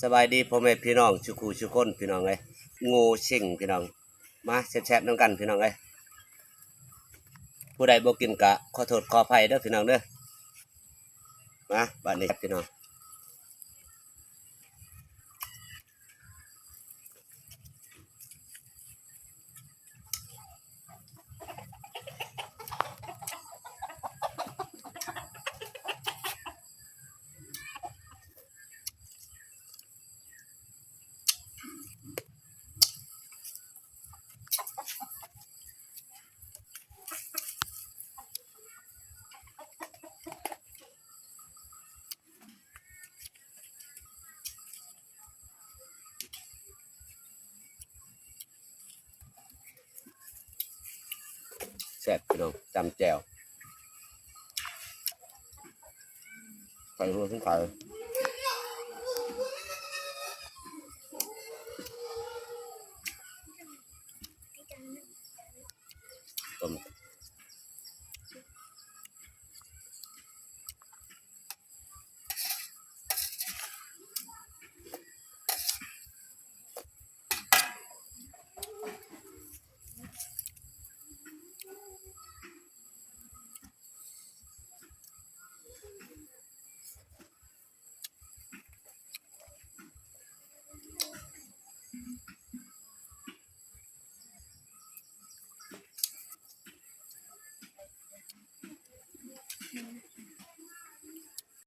ສະບາຍດີພໍ່ແມ່ພີ່ນ້ອງສູ່ຄູ່ສູ່ຄົນ ພີ່ນ້ອງເອີຍ ໂງ່ເຊັງພີ່ນ້ອງ ມາແຊບໆນຳກັນພີ່ນ້ອງເອີຍ ຜູ້ໃດບໍ່ກິນກະຂໍໂທດຂໍອະໄພເດີພີ່ນ້ອງເດີ ມາບາດນີ້ພີ່ນ້ອງ. ແຊບພີ່ນ້ອງ ຈ້ຳແຈ່ວ ໄຂ່ລວກເປັນໄຂ່